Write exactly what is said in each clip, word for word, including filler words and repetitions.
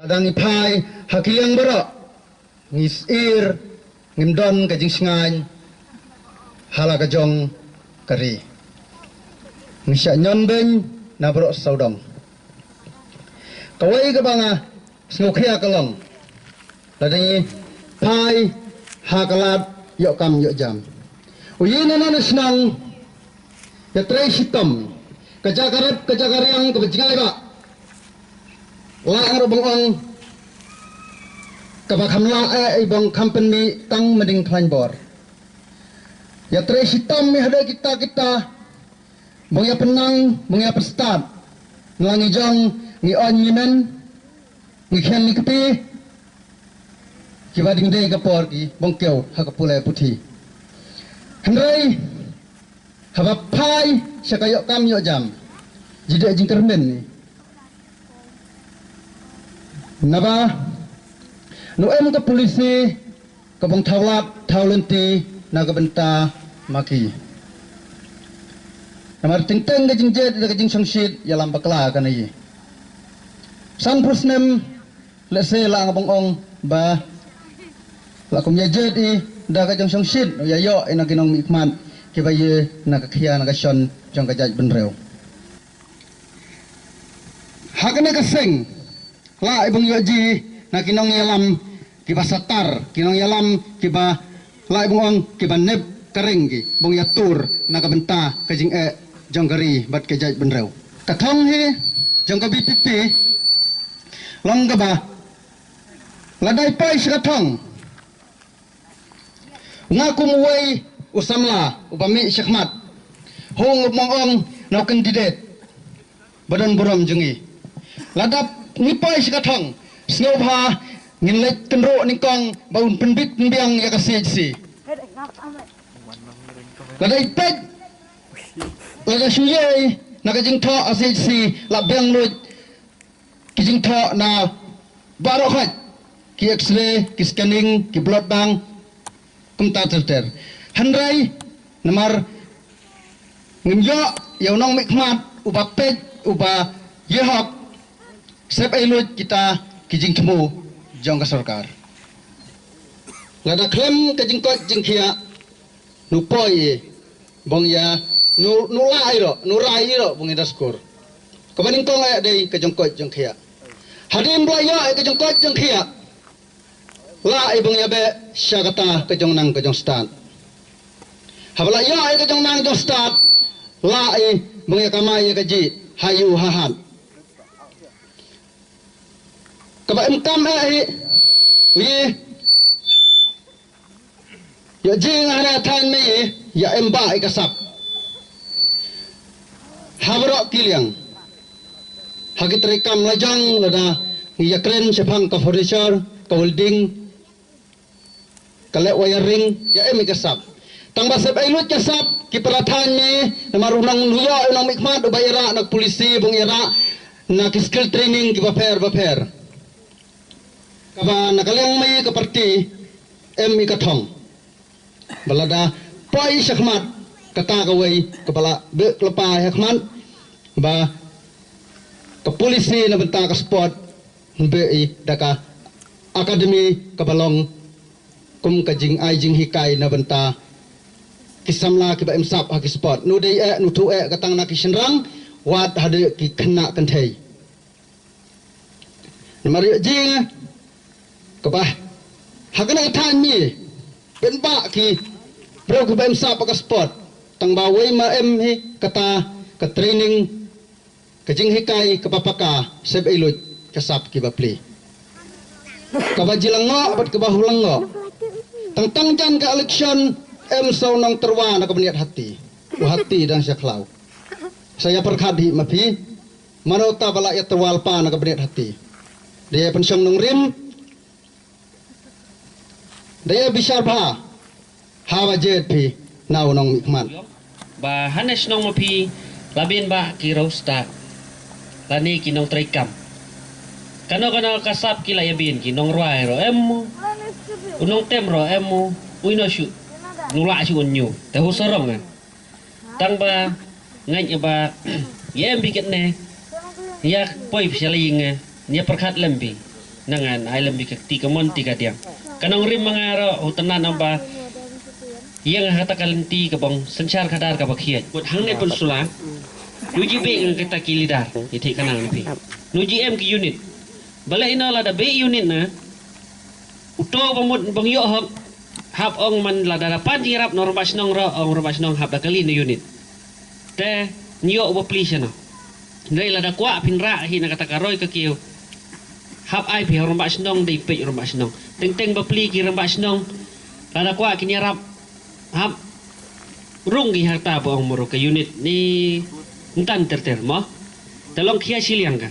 Lada ngi phai ha ki liang baroh, ngi sir, ngim don ka jingshngaiñ ha la ka jong ka ri. Ngi shah ñion beiñ na baroh sawdong. Kawei kaba nga sngewkhia ka long, lada ngi phai ha ka lad ïoh kam ïoh jam, u ïeng na na shnong, ïatrei shitom, ka jaka rep ka jaka riang kaba jngai ba la nga ruh bang ong, kaba kham lah eh i bang kham pynmih tang mading khlaiñ bor. Ïatrei shitom ïa hada kita kita, bang ïa pynang, bang ïa pynstad. Nga ngi jong, ngi on ngi men, ngi khen ngi kti, kiba ding dei ka por ki bang kiew ha ka pule puthi. Hynrei haba phai sha ka ïoh kam ïoh jam, jide jingkyrmen ni. Naba nu em ka polisi ka bang thaw lad thaw lynti na ka bynta ma ki. Namar teng teng ka jingjied da ka jingshongshit ïalam bakla ka na i. San phew snem lehse la nga bang ong ba la kum ïa jied i da ka jingshongshit, ïa ïoh i na ki nongmihkhmat kiba ïa na ka khia na ka shon jong ka jaitbynriew. Ha kane ka seng la i bang ïoh ji na ki nongïalam kiba satar, ki nongïalam kiba la i bang ong kiba nep ka reng ki bang ïa tur na ka bynta ka jingeh jong ka ri bad ka jaitbynriew. Ka thong hi jong ka B P P long kaba lada i poi sha ka thong, nga kum uwei u samla uba mih shakhmat, hung u mong ong na u candidate ba don burom jong ngi. Lada ngi poi sha ka thong, sngewbha ngin leit kynroh nyngkong ba un pynbit pynbiang ïa ka C H C. Lada i peit, lada shu ïa na ka jingthoh a C H C, la biang lut ki jingthoh na baroh khoit, ki X-ray, ki scanning, ki blood bank, kumta ter ter. Hynrei namar ngim ïoh ïa u nongmihkhmat uba peit, uba ïehok, sep ei lut kita ki jingthmu jong ka sorkar. Lada khlem ka jingkoit jingkhiah, nu poi i bang ïa, nu, nu la i ro, nu rai i ro bang i da skur. Kaba nyngkong eh dei ka jingkoit jingkhiah. Hadien ba la ïoh i ka jingkoit jingkhiah, la i bang ïa beh sha kata ka jingnang ka jingstad. Haba la ïoh i ka jingnang jingstad, la i bang ïa kamai ïa ka ji ha ïu ha hat. Kaba em kam eh hi, wi ïa jing ha na than me ïa em ba i ka sap ha baroh ki liang. Ha ki trei kam la jong, lada ngi ïa kren shaphang ka furniture, ka welding, ka leh wiring, ïa em i ka sap. Tang ba sep ei lut ka sap ki para than me, namar u nong, nu ïoh u nongmihkhmat uba ïarah na ka polisi, bang ïarah na ki skill training kiba pher ba pher. Kaba na ka liang mei ka parti em i ka thong. Ba lada poi shakhmat, kata kawei kaba la beh klypa shakhmat, ba ka polisi na bynta ka sport, beh i da ka academy kaba long kum ka jingai jinghikai na bynta ki samla kiba em sap ha ki sport. Nu dei eh, nu thuh eh, ka tang na ki shynrang, wat hadien ki khynnah kynthei. Namar ïa jing, eh, kaba ha kane ka thaiñ mi, pynbha ki briew kiba em sap ha ka sport. Tang ba wei ma em hi kata ka training, ka jinghikai kaba paka, sep ei lut ka sap kiba plie. Kaba jylliew bad kaba hulang. Tang tang jan ka election, em sa u nongtyrwa na ka bniat hati. U hati dang sha khlaw. Sa ïa pyrkhat hi ma phi. Mano ta ba la ïa tyrwa lypa na ka bniat hati? Da ïa pynshong nongrim, da ïa bishar bha ha ba jied phi na u nongmihkhmat. Ba hane shnong ma phi la bin ba ki roaster lane ki nongtrei kam. Kano kano ka sap ki la ïa bin, ki nongrwai ruh em, u nongtem ruh em, u ino shu, nu la shu un ñu. Te hu sorong eh. Tang ba ngait ba ïa em bi ket ne, ïa poi phi sha la ïing eh, ïa pyrkhat lem bi. Na nga ai lem bad ka kti kamon kti kadiang. Ka nongrim ma nga ruh u tnat namar ba ïa nga kata ka lynti ka bong synshar khadar kaba khiat. Bad hangne Peninsula nu ji beh nga kata ki leader. Ïa thik ka nang phi nu ji em ki unit. Balei ino lada beh unit na uto ba mut bong ïoh hok. Hap ong man lada da pan jingïarap na u rangbah shnong ruh ong rangbah shnong hap da kali na unit. Te ngi ïoh ba pli shano. Hynrei lada kwah phin rah hi na kata ka roi ka kiew. Hap ai phi ha u rangbah shnong dei peit u rangbah shnong. Teng teng ba pli ki rangbah shnong. Lada kwah kin ïarap hap rung ki ha kata ba ong muru ka unit ni ntan ter ter mo. Te long khia shiliang ka.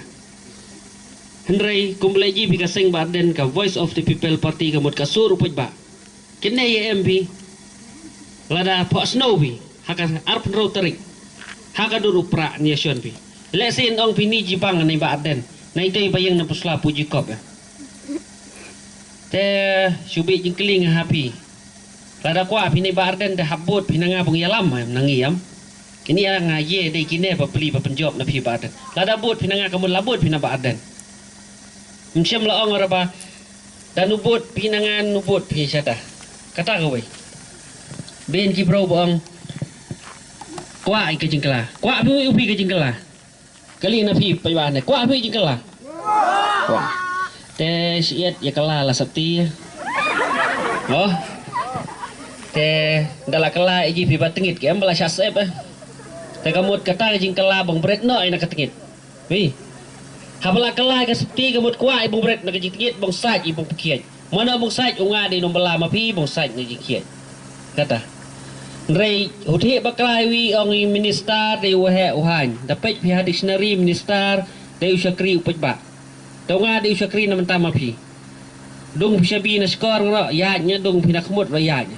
Hynrei kum ba leh ji phi ka seng Bah Ardent ka Voice of the People Party ka mut ka sur u paidbah. Kine ïa em phi lada phohsniew phi ha ka arphew hynriew tarik ha ka dur u Prah nia shon phi. Lehse in ong phi ni jibang na i Bah Ardent na itei ba ïeng na Peninsula pu Jacob eh. Te shu bit jingkylli nga ha phi. Lada kwah phi na i Bah Ardent te hap bud phi na nga bong ïalam em na ngi em. Kine ïa nga ïe dei kine ba pli ba pynjop na phi Bah Ardent. Lada bud phi na nga ka mut la bud phi na Bah Ardent. Ym shym la ong ra ba da nu bud phi na nga nu bud phi shata. Kata kawei. Bein ki bro ba ong kwah ïa ka jingkylla. Kwah phi u phi ka jingkylla. Kali na phi paidbah ne kwah phi jingkylla. Kwah. Te shiet ïa kylla la sap ti. Oh. Te da la kylla ïa ji phi ba tngit ke em ba la shah sep eh. Te ka mut kata ka jingkylla bong bret noh ïa na ka tngit. Phi. Haba la kylla ka sep ti ka mut kwah ïa bong bret na ka jingtngit bong sait ïa bong pkhiat. Mano bong sait u nga dei nong bala ma phi bong sait na jingkhiat. Kata. Hynrei u thik ba kylla wi ong i minister dei u heh u haiñ. Da peit phi ha dictionary minister dei u shakri u paidbah. Te u nga dei u shakri na mynta ma phi. Dung phi shabi na shkor ruh ïaid nga dung phi na khmut ruh ïaid.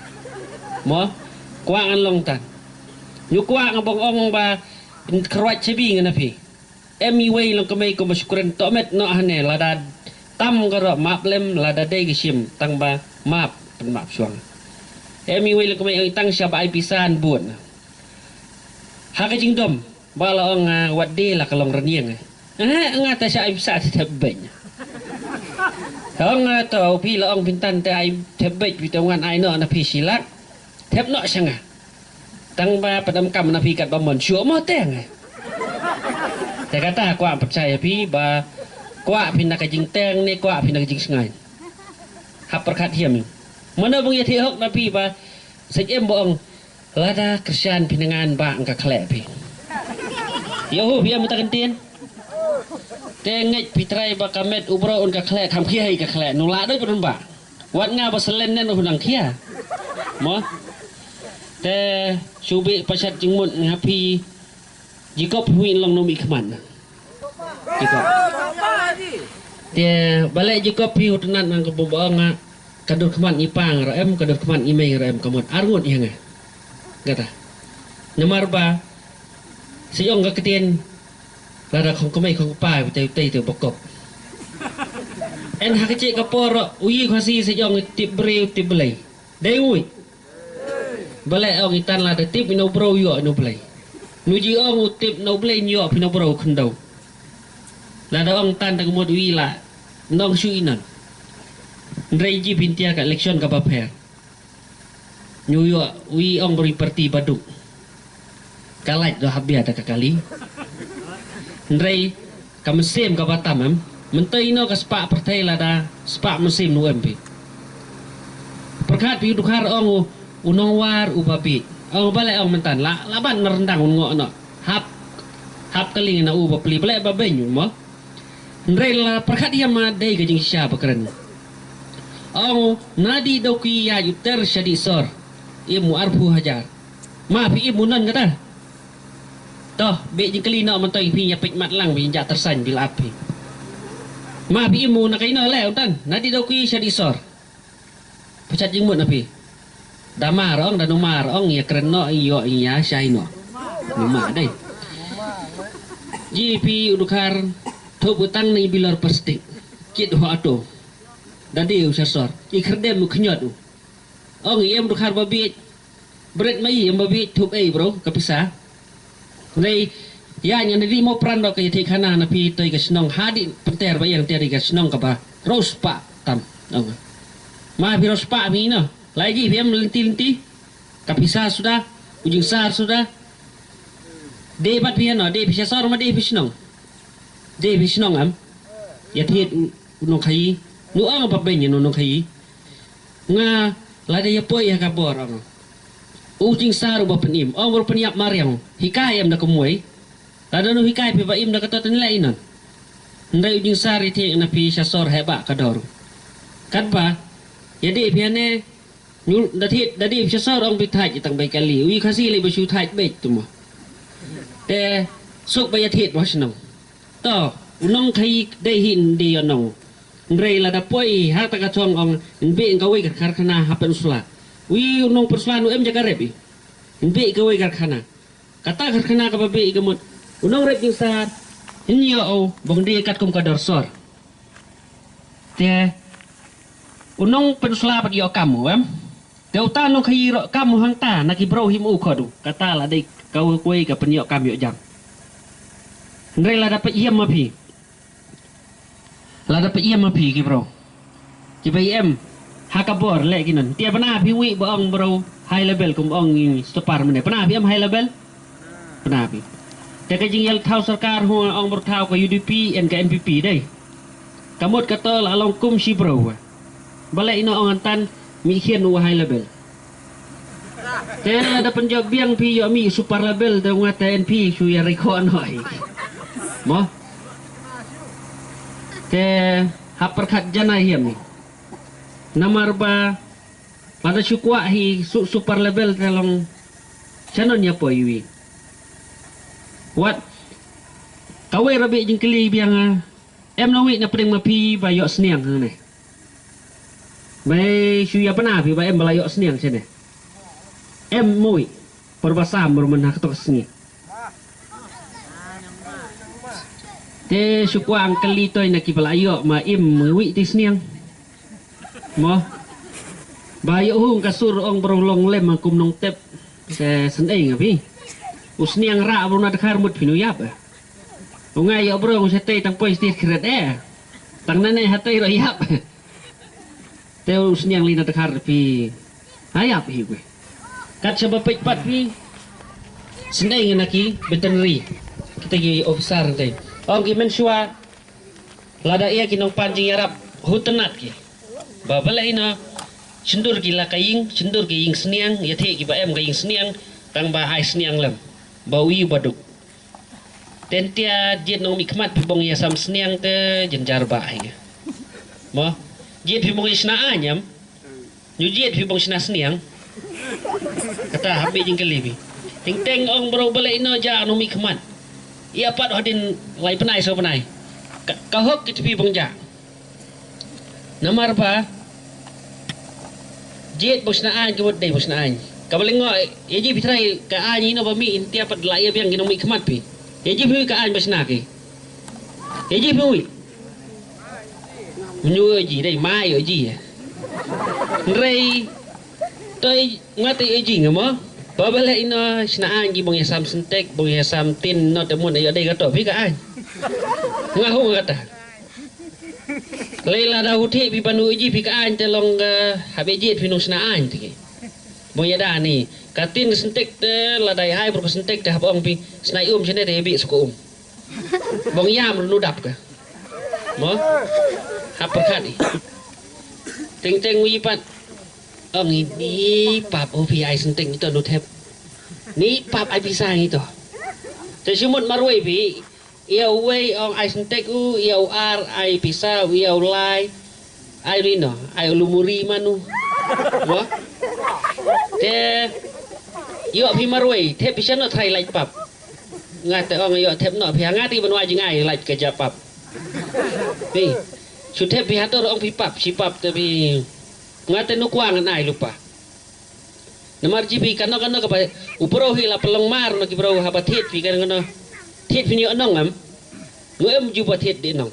Mo. Kwah ngan long tan. Nyu kwah nga bong ong ba kyrwat shabi nga na phi. Em iwei long kmei kumba shukren tohmet noh hane lada tam ka ruh map lem lada dei ka shim tang ba map pynmap shuang. Em iwei long kmei ong tang sha ba ai pisa an bun. Ha ka jingdom ba la ong ah, wat de la ka long raniang eh. Eh nga ta sha ai pisa te thep bej. Ong ah, to phi la ong pyntan te ai thep bej phi te ngan ai noh na phi shilak. Thep noh sha nga. Tang ba pat em kam na phi kat ba mon shuh mo teng eh. Te kata kwah pyrshah ïa phi ba kwah phi na ka jingteng ne kwah phi na ka jingsngain. Hap pyrkhat hiam. Mano bang ïa thik hok na phi ba sej em ba ong lada kyrshan phi na ngan ba ang ka khleh phi. Ïa hu phi em ta kyntin. Te ngeit phi trai ba ka met u bro un ka khleh kham khia hi ka khleh nu la doi pynun ba. Wat nga ba selen nen u nang khia. Mo. Te shu bi pashat jingmut nga phi. Jacob hui long numi khmat. Jacob. Te balai Jacob phi u tnat nang ka bumba nga ka dur khmat i pang ra em ka dur khmat i mei ra em ka mut ar ngut ïa nga. Kata. Namar ba sejong ka ktien lada khong kmei khong pa te te te bokop. En ha ka chik ka por u yi khasi sejong tip breu tip blei. Dei ui. Balai ong i tan lada tip ino breu ïoh ino blei. Nu ji ong u tip ino blei ïoh pino breu khyndew. Lada ong tan tang mut ui la nong shu inan. Ndrei ji pyntia ka election ka ba pher. Nyu ïoh ui ong bri parti baduk. Ka lait do habia da ka kali. Ndrei ka mynsiem ka batam em. Mentei ino ka spak pyrthei lada spak mynsiem nu em pi. Pyrkhat pi u dukhar ong u nongwar u babi. Ong balai ong mentan la laban na rendang un ngo no. Hap hap kali na u bapli balai babeng mo. Ndrei la pyrkhat ïa ma dei ka jingshisha ba kren. Ong nadi doki ïa uter shadi sor. Im u arphew hajar. Ma phi im u non kata. Toh bi jingkali no mentoi phi ïa peit mat lang bi jak tersan bi lap phi. Ma phi im u na kaino le utan nadi doki shadi sor. Pachat jingmut na phi. Da mar ong da numar ong ïa kren no ïa ïa shai no. Numar dei. Ji phi u dukhar thup utang ni bilor plastik. Kit ho ato. Da dei u shasor. I kerdem u khñiot u. Ong i em dukhar ba biej. Bret ma i em ba biej thup ei bro ka pisa. Nei Ïa ngan dei mo pran dok ka ïa thik khana na phi toi ka shnong ha dei pynter ba ïa ngan ter ka shnong kaba rospa tam. Ong. Ma phi rospa mi no. Lai ji phi em lenti lenti. Ka pisa suda, u jingsar suda. Dei bat phi no, dei phi sha sor ma dei phi shnong. Dei phi shnong am. Ïa thik u nongkhaïi. Nu ong ba beng ïa u nongkhaïi. Nga lada ïa poi ïa ka bor ong. U jingsar u ba pynim, ong bor pyniap mariang. Hikai em da kumwei. Lada nu hikai phi ba im da ka tot nilai inan. Ndai u jingsar ïa thik na phi sha sor heba ka dor. Katba ïa dei phi ne. Nyu da thit da dei phi sor ong phi thait tang bai kali. Ui khasi li ba shu thait beit tu mo. Te suk ba ïa thit ba shnong. To, u nongkhaïi dei hi ndi ïa nong. Ndrei lada poi ha ta ka thong ong nbi kawei ka karkhana ha Pynursla. Ui u nong Pynursla nu em ja ka rep i. Nbi kawei karkhana. Kata karkhana kaba bi ka mut. U nong rep jingsar. Hin ïa o bong dei kat kum ka dor sor. Te u nong Pynursla pat ïoh kam u em. Te uta nongkhaïi ro kam u hangta na ki bro him u khodu. Kata la dei ka wei ka pynïoh kam ïoh jam. Ndrei lada peit ïam ma phi. Lada peit ïam ma phi ki bro. Ki bai em ha ka bor leh ki nan. Te bana phi wi ba ong bro high level kum ong ngi stopar mane. Bana phi em high level. Bana phi. Te ka jingïal thaw sorkar hu ong bro thaw ka U D P en ka N P P dei. Ka mut ka tol along kum shi bro. Ba leh ino ong antan mi khian u high level. Te lada pynjop biang phi ïoh mi super level te u nga te en phi shu ïa rikho noi. Mo. Te hap pyrkhat jana hiam ni. Namar ba lada shu kwah hi su super level te long. Shanon ïa poi wi. Wat kawei rabi jingkylli biang ah. Em na wi na pdeng ma phi ba ïoh sniang hangne. Bai shu ïa bana phi ba em ba la ïoh sniang shane. Em mui. Por ba sam bor man ha kto sngi. Te shu kwang kali toi na ki ba la ïoh ma im wi ti sniang. Mo. Ba ïoh hung ka sur ong bro long lem kum nong tep. Te sendai nga phi. U sniang ra bro na dkhar mut phi nu ïap. U ngai ïoh bro u shatei tang poi stir kret eh. Tang nane hatei ro ïap. Te u sniang li na dkhar phi. Hayap hi kwe. Kat shaba peit pat phi. Sendai ngin aki veterinary. Kita ki officer nanti. Ong ki men shwa. Lada ia ki nongpan jingïarap hutenat ki. Ba bala ina. Shendur ki la ka ïing, shendur ki ïing sniang, ïa the ki ba em ka ïing sniang, tang ba ai sniang lem. Ba u ïu ba duk. Ten tia jied nong mih khmat phi bong ïa sam sniang te jynjar ba hi. Mo, jied phi bong ïa shna aiñ em. Nyu jied phi bong shna sniang. Kata hap bi jingkylli phi. Teng teng ong bro bala ino ja nong mih khmat. Ïa pat hadin lai pnai so pnai. Ka, ka hok kit phi bong ja. Namar ba jied bong shna aiñ ki mut dei bong shna aiñ. Ka ba lyngngoh ïa ji phi trai ka aiñ ino ba mih in tia pat la ïa biang ki nong mih khmat phi. Ïa ji phi ka aiñ ba shna ki. Ïa ji phi wi. Mnyu ïa ji dei mai ïa ji. Nrei toi ngat ïa ji ngamo. Ba bale ino shna aiñ ki bong ïa sam sentek bong ïa sam tin no te mun ïa dei ka to phi ka aiñ. Nga hu nga kata. Lei lada u thik phi ban u iji phi ka aiñ te long ka hap iji phi nong shna aiñ te ki. Bong ïa da ni ka tin ka sentek te lada ïa hai bro ka sentek te hap ong phi shna i um shane te ïa bi suka um. Bong ïam nu dap ka. Mo hap pyrkhat i. Teng teng u i pat ong i ni pap u phi ai sentek ni to nu thep. Ni pap ai pisa ni to. Te shimut marwei phi. Ia uwei ong ai sentek u, ia u ar ai pisa, ia u lai ai rino, ai u lumuri manu. Mo? Te io phi marwei, te pisa no trai lait pap. Nga te ong io tep no phi nga ti banwa jing ai lait ka ja pap. Phi. Su tep phi hator ong phi pap, si pap te phi. Nga te nu kwang ngan ai lupa. Namar ji phi kano kano ka ba u bro hi la pynlong mar no ki bro haba thied phi kano kano. Thied phi ni onong am. Ngu em ju ba thied di nong.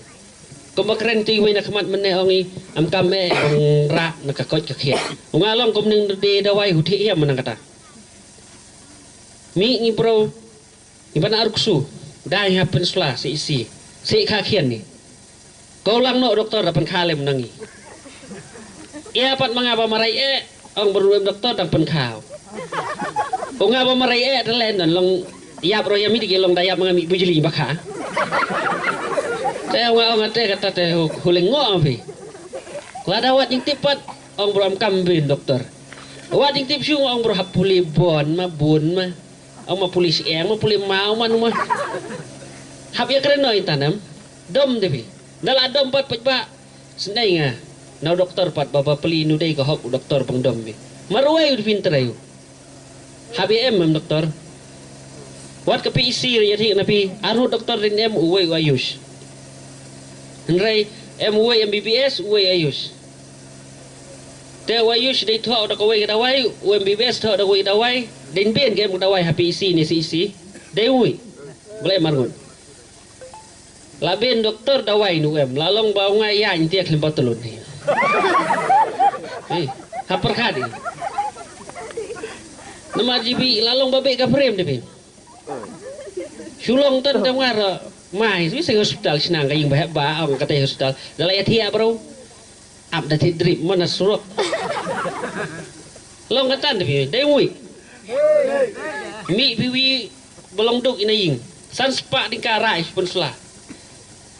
Kumba kren tu iwei na khmat mene ong i am kam e ong ra na ka koit ka khiet. U nga long kum ning de dawai hu thied hiam manang kata. Mi ngi bro. Ngi ba na aruk su. Dang ha pynsla si isi. Si kha khian ni. Ko lang noh doktor da pynkha lem nang i. Ïa pat ma nga ba marai eh, ong bru em doktor dang pynkha. Ong nga ba marai eh, te len don long ïap ro ïa mi dei long da ïap ma nga mi bujli ba kha. Te ong nga ong te kata te hu-, huleng ngo phi. Lada wat jingtip pat, ong bru am kam bin doktor. Wat jingtip shu ong bru hap puli bon ma bun ma. Ong ma puli siang ma puli mau ma nu ma. Hap ïa kren noi tanem. Dom de phi. Nala dom pat pajba. Sendai nga. Nau doktor pat ba ba peli nu dei ka hok u doktor pang dom bi. Marwai u dipin terayu. Habi em em doktor. Wat ka P E C ri yati na pi. Aru doktor din em uwei u Ayush. Henrai em uwei M B B S uwei Ayush. Te u Ayush dei thok da kawei ka dawai, u M B B S thok da kawei ka dawai. Din bin ke em ka dawai ha P E C ni C E C. Dei uwei. Boleh marngut. La bin doktor dawai nu em, la long ba u ngai ïa ntiak lim botolun ni. Eh, ha pyrkhat ni. Namar jibi la long ba be ka frame de bin. Shulong tan da ngar mai, sui sing hospital sinang ka ing ba hep ba ong kata hospital. Da la ïa thiak bro. Ap da ti drip mana surok. Long katan de bin, dai mui. Mi piwi ba long duk ina ing. San spa ding ka rai pun sla.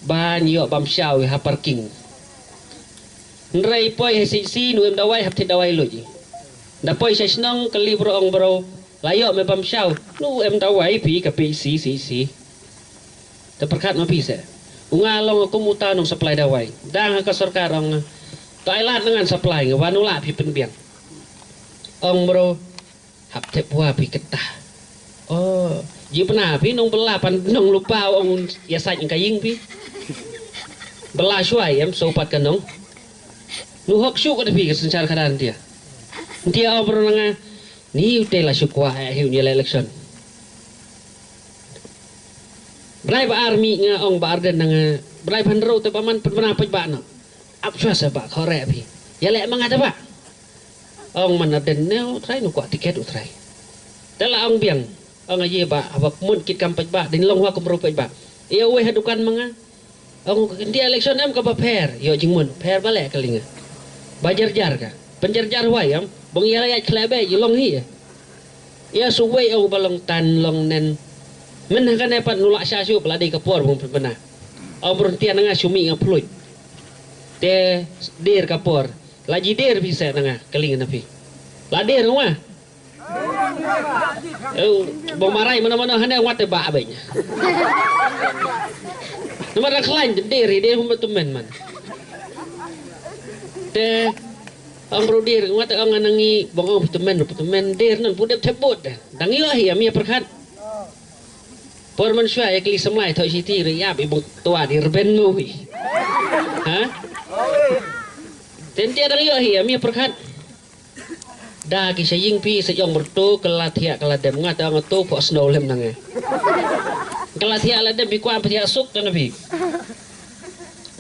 Ban yo bam shaw ha parking. Nrai poi he si si nu em dawai hap ti dawai lo ji. Da poi sa shnong ka li bro ong bro. La yo me bam shaw. Nu em dawai pi ka pi si si si. Te pyrkhat ma pi se. Unga long kum uta nong supply dawai. Dang ha ka sorkar ong. To ai lad ngan supply nga wanu la pi pynbiang. Ong bro. Hap tep wa pi keta. Oh, ji pena pi nong bela pan nong lupa ong ya sait ka ing pi. Bela shuai em so pat ka nong. Nu hok shu ka pi ka senchar kadan dia. Dia ong bro nanga ni ute la shu kwa eh hiu ni election. Brai ba army nga ong ba arden nanga brai phan ro te ba man pena paj ba no. Ap shuwa sa ba khore pi. Ya le manga te ba. Ong man na den ne u trai nu kwah tiket u trai. Te la ong biang. Ong aye ba haba kmut kit kam pajba din long wa kumru pajba. Ia uwei ha dukan manga. Ong India election em ka ba pher. Yo jingmun pher ba le ka linga. Ba jar jar ka. Pen jar jar wa yam. Bong ia la ia khle be ji long hi. Ia suwei ong ba long tan long nen. Men ha ka ne pat nulak sha shu peladi ka por bong pena. Ong berhenti nga sumi nga peluit. Te dir ka por. La ji dir pi se na nga keling na pi. La dir nga. Eu, bong marai mana mana hane wat te ba abeng. Nama ra khlain dir dir hum tu men man. Te ong bro dir wat te ong nangi bong ong tu men tu men dir nan pudep tebut. Dang yo hi ami perkat. Por man shwa ya kli semlai thok siti re ya bi bong tua di reben nu hi. Ha? Ten tia dang yo hi ami perkat. Da ki sa ying pi sa yong bertu kala thiak kala dem nga ta nga tu pok snow lem nange. Kala thiak la dem bi kwan pa thiak suk ta na bi.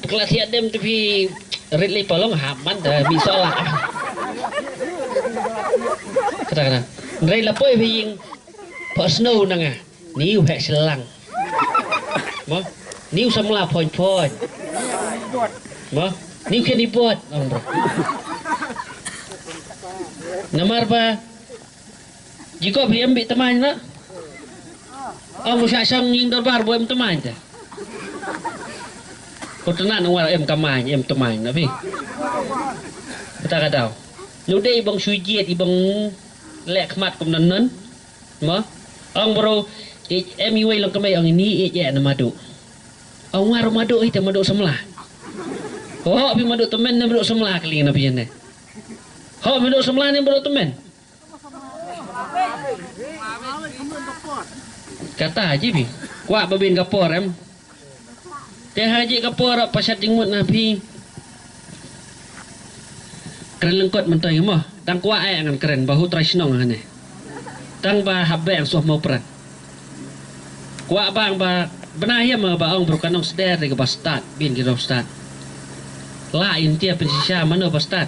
Kala thiak dem tu bi rit li palong ha man da bi sola. Kata kata. Nrei la poi bi ying pok snow nange. Niu hek selang. Mo? Niu samla poin poin. Mo? Niu keni bot. Ong bro. Namar ba jiko bi em bi teman na. Ong bu syak sang ying dorbar bu em teman te. Ko tenan ong wal em kamai em teman na bi. Kata kata. Nude ibang sujiet ibang lek khmat kum nan nan. Mo? Ong bro, eh, em iwei long kemai ong ini eh eh na madu. Ong war madu ite madu semla. Ho bi madu temen ne madu semla kali na pian ne. Ho madu semla ne madu temen. Kata ji bi. Kwa babin ka por em. Te ha ji ka por pasat jingmut na phi. Kren lengkot mentoi mo. Dang kwah eh ngan kren ba hu trai shnong hane. Tang ba hap beng suh mo prat. Kwah bang ba bena hia ma ba ong bro kanong sder de ba stad bin ki rom stad. La in tia pen shisha mano ba stad.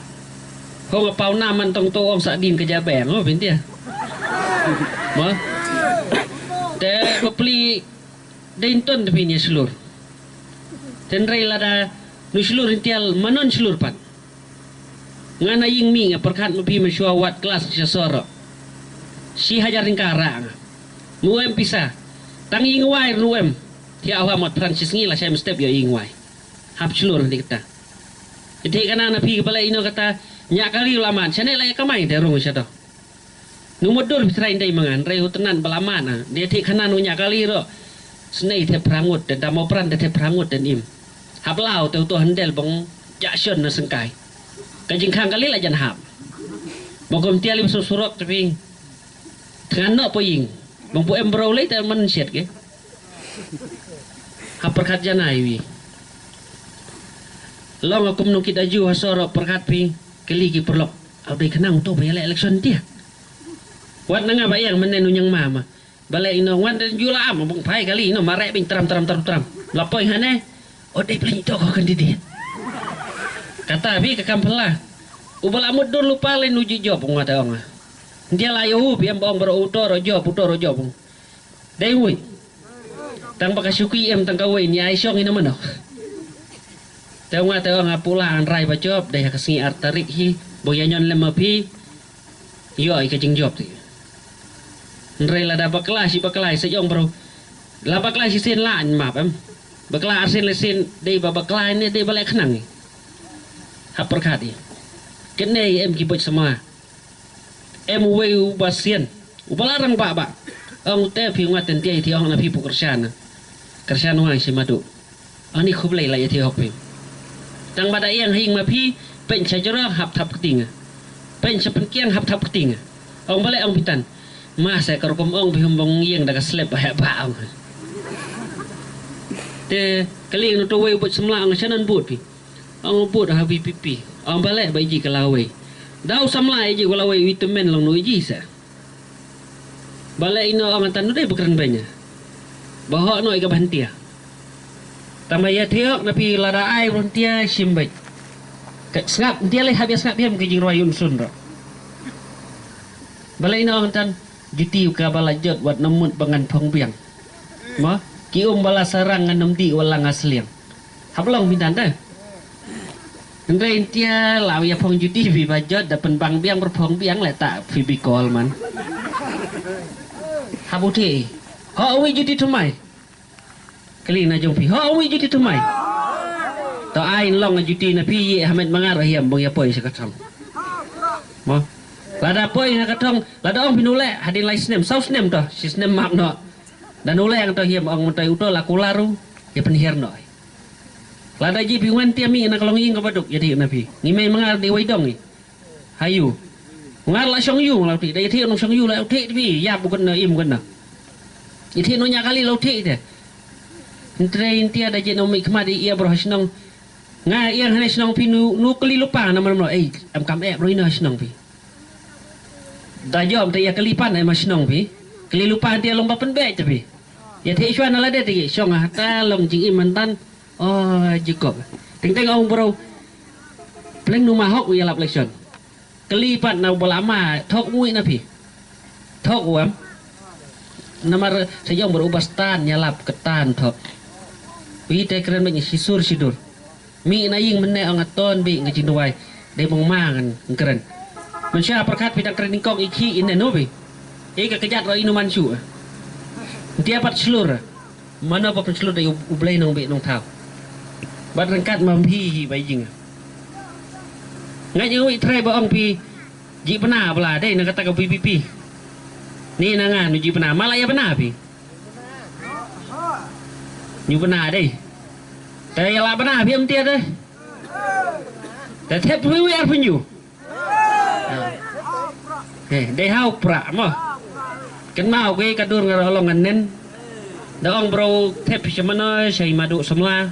Hong a pau na man tong to ong sa din ka ja beng oh bin tia. Mo. Te ba pli Dei nton te phi nia shlur. Tynrai lada nu shlur ntial manon shlur pat. Nga na ïing mih nga pyrkhat ma phi ma shuwa wat klas sha sor. Shi hajar tyngka rah nga. Mu em pisa. Tang ïing wai nu em. Thiah wa mot Francis ngi la shai mstep ïa ïing wai. Hap shlur ni kata. Ite kana na phi kepala ino kata nya kali la man. Shane la ïa kamai te rung sha to. Nu mut dur phi trai ndai mangan, rai u tnan bala mana. Dia thik khanan u nya kali ro. Snei te prangut, te damo pran te prangut te im. Hap lau te u to handel bong jak shon na sengkai. Ka jingkhang kali la jan hap. Bong kom tiali bsu surok te phi. Tngan no po ïing. Bong pu em bro lei te man shet ke. Hap perkat janai wi. Long akum nung kita ju ha sorok perkat phi. Kali ki perlok. Au dei khnang to ba ïa leh election tia. Wat na nga ba ïang menen u ñiang ma ma. Ba leh ino wan den ju la am bung phai kali ino mareh bing tram tram tram tram. La poi hane. O dei bling to ko candidate. Kata phi ka kam phala. U ba la mut dur lupa le nu ji job ong wa ta ong. Ndia la yo hu phi em ba ong bro u to ro job u to ro job. Dei wui. Tang ba ka shuki em tang ka wei ni ai shong ina mano. Te nga te nga pula an rai ba job dei ha ka sngi ar tarik hi bo ya nyon lem ma phi. Yo i ka jing job ti. Nrei lada bakla shi bakla sa jong bro. La bakla shi sen la an map em. Bakla ar sen le sen dei ba bakla ni dei ba le khnang ni. Hap perkhat i. Kene em ki boj sama. Em uwei u ba sian u ba la rang ba ba. Ong te phi ngat ten tiai ti ong na phi pu kershan. Kershan wang shi madu. Ani khublei la ya ti hok phi. Tang ba da yang hing ma phi pen cha jero hap thap kting. Pen cha pen kiang hap thap kting. Ong ba le ong pitan. Ma sa ka rukom ong phi hum bong yang da ka slep ba ba ong. Te kali nu to wei but semla ong shanan but phi. Ong but ha V P P. Ong ba le ba iji ka lawei. Dau samla iji ka lawei wi temen long nu iji sa. Ba le ino ong tan nu dei ba kren benya. Ba ho no i ka bantia. Tama ya thiok na pi lada ai bantia shim bej. Ka sngap ntia le hab ya sngap yam ka jingrwai un sun ro. Ba le ino ong tan juti ka ba la jot wat namut ba ngan phong biang. Mo ki um ba la sarang ngan nam di wa la nga sliang. Hap long mi dan da. Nrei ntia la ya phong juti bi ba jot da pen bang biang ber phong biang le ta phi bi kol man. Hap uti. Ho wi juti tumai. Kali na jong phi. Ho wi juti tumai. To ai long juti na phi ye hamet mangar hiam bong ya poi sa ka thong. Mo. Lada poi ha ka thong, lada ong phi nu le hadin lai snem, sau snem to, si snem map no. Dan u leng to hiam ong mtai u to la kularu ya penhiar noi. Lada ji pi wan tiam mi na kalong ing ka baduk ya ti na pi. Ngi mai mangar di wai dong ni. Hayu. Ngar la shong yu la ti da ya ti nong shong yu la ti pi ya bu kan na im kan na. Ya ti no nya kali la ti te. Ntre intia da ji no mi khmat di ya bro ha shnong. Nga ya hane shnong pi nu nu kali lupa na mar mar ei am kam e bro ina shnong pi. Da jom te ya kali pan ai ma shnong pi. Kali lupa te long ba pen bek te pi. Ya te shwa na la de te shong ha ta long jing iman tan. Oh Jacob. Ting ting ong bro. Pleng nu ma hok ya lap election. Kali pat na bala ma thok ngui na pi. Thok uam. Namar sa jong bro ba stan ya lap ketan thok. Wi te kren ba ni sisur sidur. Mi na ying mene ong aton bi ngi jin duwai. Dei mong ma ngan ngkren. Mansha perkat pi dang kren ningkong iki ine no bi. Ika kejat ro inu mansu. Dia pat selur. Mano pa penselur dei u blei nong bi nong thau. Bat rengkat mam hi hi bai jing. Ngai jing wi trai ba ong pi. Ji pena bela dei na kata ka pi pi pi. Ni na ngan ji pena mala ya pena pi. Nyu bna dei. Te ya la bna phim tia dei. Te thep wi wi ar pynyu. He dei hau pra mo. Ken mau ke ka dur ngar long anen. Da ong bro thep shamano shai madu samla.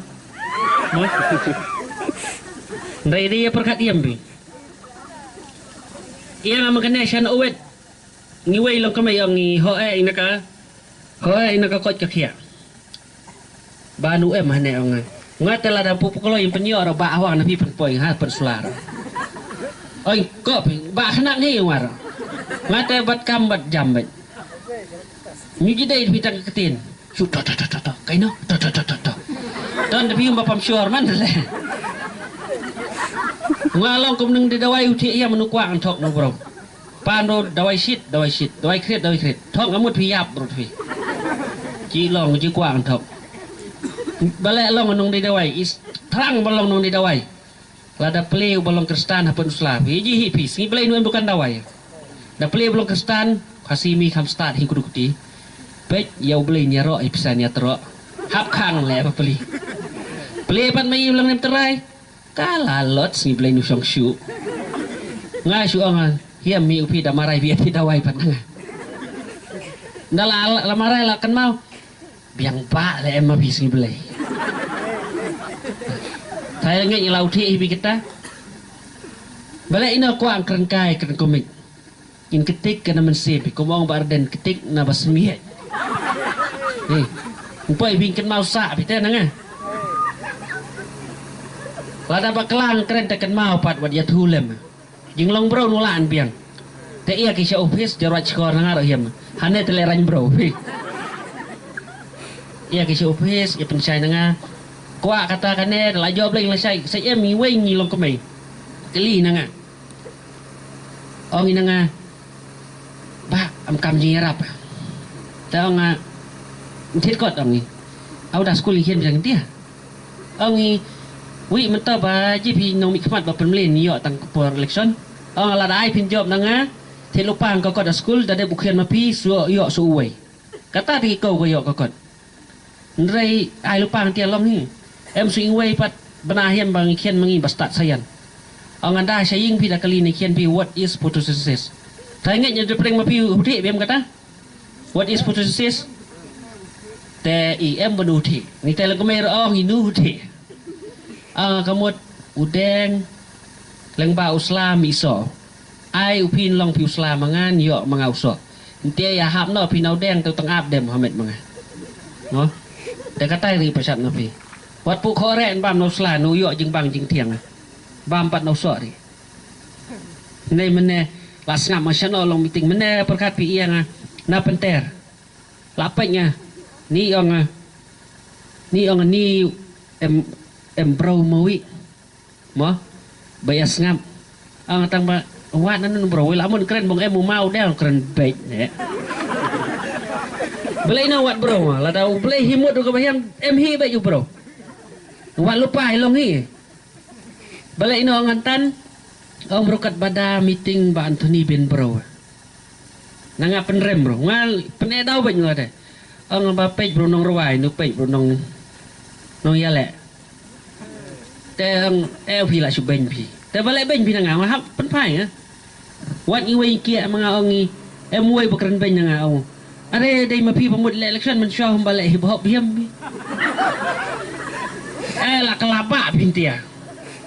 Mo. Dei dei perkat yam bi. Ia ngam kene shan uwet. Ngi wei long kamai ong ngi ho e ina ka ho e ina ka koch ka khia. Ba nu em hane ong nga te la da pu pu kolo in penyo ro ba hwang na pi pen poi ha pen sular. Oi ko pi ba khnak ngi war. Nga te bat kam bat jam bat. Ngi ji dei pi tang ka tin. Shu to to to to to. Kaino? To to to to to. Don da bim ba pam shuar man le. Nga long kum nung di dawai u thiah ïa manu kwah ngan thok nu bro. Pan do dawai shit, dawai shit, dawai krit, dawai krit. Thok ngamut phi ïap bro phi. Ci long ci kwah ngan thok. Bale long nung di dawai is thrang ba long nung di dawai. Lada plie u ba long Khristan hapdeng u sla phi ji hi phi sngi Blei nu em dukan dawai. Da plie u ba long Khristan, Khasi mi kham stad hi kudu kuti. Peit ïa u Blei nia roh hi pisa nia troh. Hap khang le ba plie. Plie pat ma i u long nem trai. Ka la lot sngi Blei nu shong shu. Nga shu ong hiam mi u phi da marai biat hi dawai pat nga. Da la la marai la kan mau. Biang ba le em ma phi sngi Blei. Thai ngeit ïa la u thiah hi bi kita. Bale ina kwah kren kai kren kumik. In ketik kena mensi bi kumong ba arden ketik na ba smiet. Ni. Mpoi bi ken mau sa bi te nanga. Lada ba klang kren te ken mau pat wat ïa thulem. Jinglong bro nu la an biang. Te ïa ki sha office de rach kor na nga ro hiam. Hane te le rang bro. Ïa ki sha office ïa pynshai na nga. Kwah kata kane la job leng la shai sa em ngi wei ngi long kemai. Kali na nga. Ong i na nga. Ba am kam jing yarap. Te ong nga. Ntit kot ong i. Au da skul i khian biang dia. Ong i, wi mynta ba ji phi nong mih khmat ba pynmlien ïoh tang por election. Ong la da ai phin jop na nga. Thil u pang ka kot da skul da dep u khian ma phi su ïoh su uwei. Kata dei ko ko ïoh ka kot. Ndrei ai lu pang tia long hi. Em su ingwei pat bana hiam ba ngi khian ma ngi ba stad sayan. Ong anda sha ing phi da kali ne khian phi what is photosynthesis. Thai ngeit nya de preng ma phi u thik bem kata. What is photosynthesis? Te i em banu thi. Ni te la kemai ra ong i nu thi. Ah, ka mut u deng leng ba u sla mi so. Ai u phin long phi u sla ma ngan ïoh ma nga u so. Nte ïa hap no phi nau deng tu tang ap dem hamet ma nga. No. Te katai ri pasat na phi. Wat pu khore en bam no sla nu ïoh jingbang jingthiang. Bam pat no so ri. Nei mene la sngap ma shano long meeting mene perkat pi ïa nga na penter. La pek nga ni ong nga ni ong nga ni em em bro mo wi mo ba ïa sngap ong tang ba wat nan bro wi la mun kren bong em mau de kren bek ne. Belai na wat bro la da u belai himut ka ba hiam em hi bek u bro. Wat lupa hi long hi. Bale ino ngan tan ong bro kat bada meeting ba Anthony bin bro. Na nga penrem bro nga pene dau bek nga de. Ong ba pej bro nong rwai nu pej bro nong nong yale. Te ong eh phi la shu ben phi. Te bale ben phi na nga ma hap penpai ya. Wat ngi wei kia ma nga ong ngi em wei ba kren ben na nga ong. Are dei ma phi ba mut le election man shwa hum ba le hip hop hiam phi. Eh la kala ba phi ntia.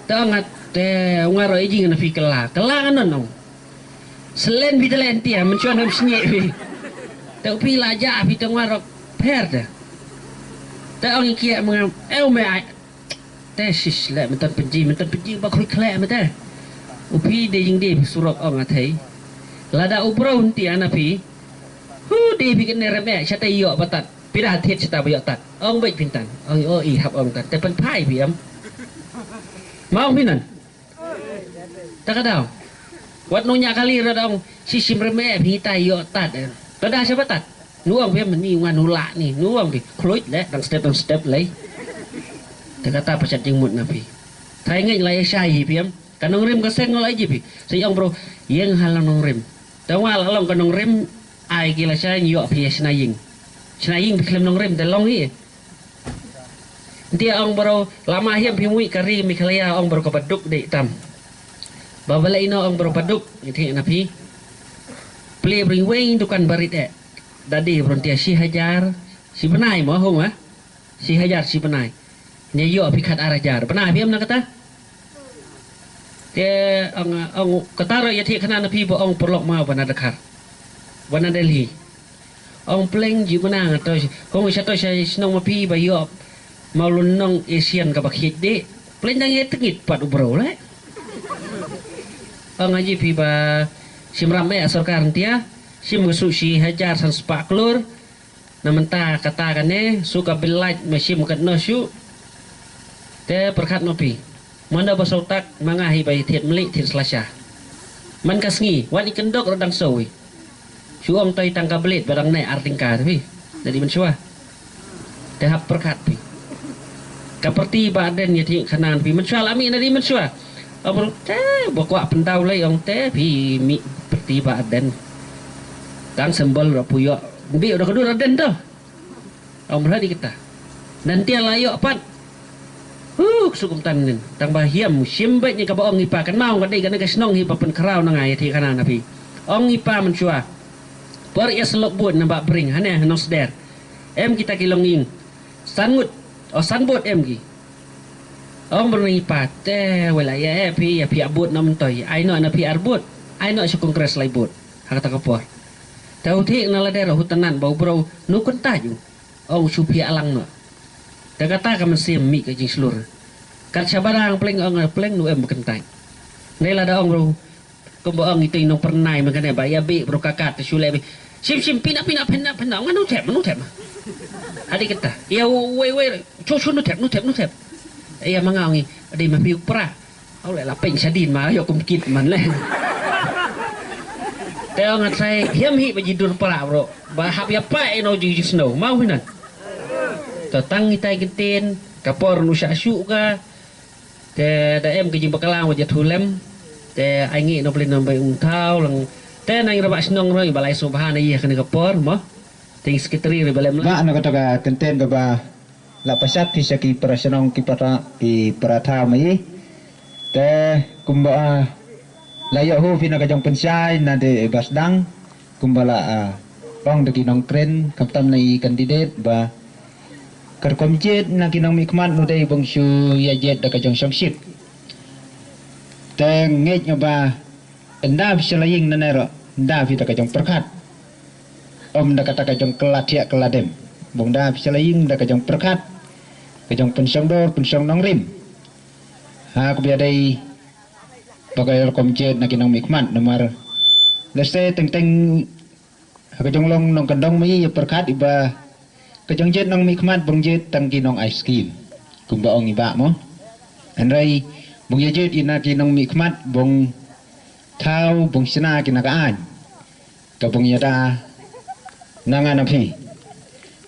Te nga te nga ro iji na phi kala kala nga non ong. Selen phi te le ntia man shwa nam snye phi. Te phi la ja phi te nga ro per te. Te ong kia ma nga eu me ai. Te shish le mynta pynji mynta pynji ba khluk khlek mynta. U phi de jing de surok ong athei. Lada u bro nti ana phi. Hu de phi kene rem eh shata ïoh batat. Phi da thiet shata ba ïoh tat. Ong bej pintan. Ong o i hap ong tat. Te pynphai phi am. Ma ong phi nan. Ta ka daw. Wat nong nya kali ra dong. Shi shim rem eh phi ta ïoh tat. Ta da shaba tat. Nu ong phi am ni ngan u la ni. Nu ong phi. Khluit le dang step dang step le. Te kata pasat jingmut na phi. Thai ngeit la ïa shai hi phi am. Ka nongrim ka seng la ïa ji phi. Sa ong bro. Ïeng ha la nongrim. Te wa la long ka nongrim. Ai ki la shai ïoh phi ïa shna ïing. Shna ïing phi khlem nongrim te long hi. Ntia ong bro. Lama hiam phi mui ka ri Meghalaya ong bro ka baduk de tam. Ba bala ino ong bro baduk. Ngi thik na phi. Pli bring weng dukan barit eh. Dadi bro ntia shi hajar. Shi benai mo hung ah. Shi hajar shi benai. Nya ïoh phi khat ar hajar. Benai phi am na kata? Te ong ong kata ro ïa thik khana na phi ba ong perlok ma ba na Dakar. Ba na Delhi. Ong pleng ji benang to hong sha to sha shnong ma phi ba ïoh. Mau lun nong Asian ka ba khiet de. Pleng dang ïa tengit pat u bro le. Ong aji phi ba shim ram eh sorkar ntia. Shim ka su shi hajar san spah klur. Na mynta kata kane, shu ka bill light ma shim katno shu. Te pyrkhat noh phi. Mano ba shu tak, ma nga hi ba thied mlih thied slasha. Man ka sngi, wat i kyndok ruh dang shu i. Shu ong toi tang ka blade ba dang neh ar tyngka te phi. Nadih mynshuwa. Te hap pyrkhat phi. Ka pyrti Bah Ardent ïa thied khana phi mynshuwa la mih nadih mynshuwa. Ong bro te ba kwah pyndaw lei ong te phi mih pyrti Bah Ardent. Tang symbol ruh phi ïoh. Mih ruh ka dur Ardent to. Ong bro di kita. Nanti la ïoh pat. Huh, ksuk kumtan nin. Tang ba hiam shim beit ïa kaba ong i pa kan mau ka dei kane ka shnong hi ba pynkhraw na nga ïa thied khana na phi. Ong i pa mynshuwa. Por ïa selok bud na ba bring hane hanong sder. Em kita ki longïing. San ngut. O san bud em ki. Ong bro i pa te wei la ïa eh phi ïa phi abud na myntoi. Ai noh na phi ar bud. Ai noh sha Congress lai bud. Ha kata ka por. Te u thied na la der u tnat ba u bro nu kyntait u. Ong shu phi alang noh. Te kata ka mynsiem mih ka jingshlur. Kat sha barang pleng ong pleng nu em kyntait. Nei lada ong bro. Kumba ong itei nongpyrnai ma kane ba ïa bih bro ka kat te shu leh bih. Shim shim pina pina pina pina nganu thep nganu thep. Adi kata. Ïa wei wei chu chu nu thep nu thep nu thep. Ïa ma nga ong i adi ma phi u pra. Au leh la peng shadin ma ïoh kum kit man leh. Te ong ngat sai hiam hi ba ji dur pra bro. Ba hap ïa pa ino ji ji snow mau hinan. Te tang itai kiten ka por nu sha shu ka. Te da em ka jingbakla wa jathu lem. Te ai ngi no blin no bai ung thau lang. Te nang raba shnong roi ba lai so bha na ïa kane ka por mo. Ting secretary ri ba lem la. Ba na kata ka tenten ka ba la pasat ki sha ki para shnong ki para ki para tha mai. Te kumba la ïa hu phi na ka jong pynshai na de basdang. Kumba la ong da ki nongkren khamtam na i candidate ba kyrkom jied na ki nongmihkhmat nu dei bong shu ïa jied da ka jong shongshit. Te ngeit nga ba ynda phi sha la ïing na ne ro ynda phi da ka jong pyrkhat. Om da kata ka jong kylla thiah kylla dem. Bong da phi sha la ïing da ka jong pyrkhat. Ka jong pynshong dor pynshong nongrim. Ha ka bia dei ba ka rukom jied na ki nongmihkhmat namar leste teng teng ha ka jong long nongkyndong mai ïa pyrkhat iba ka jong jied nongmihkhmat bong jied tang ki nong ai skim kumba ong iba mo. Hynrei bong ïa jied ina ki nongmihkhmat bong thau bong shna ki na ka aiñ ka bong ïa da na nga na phi.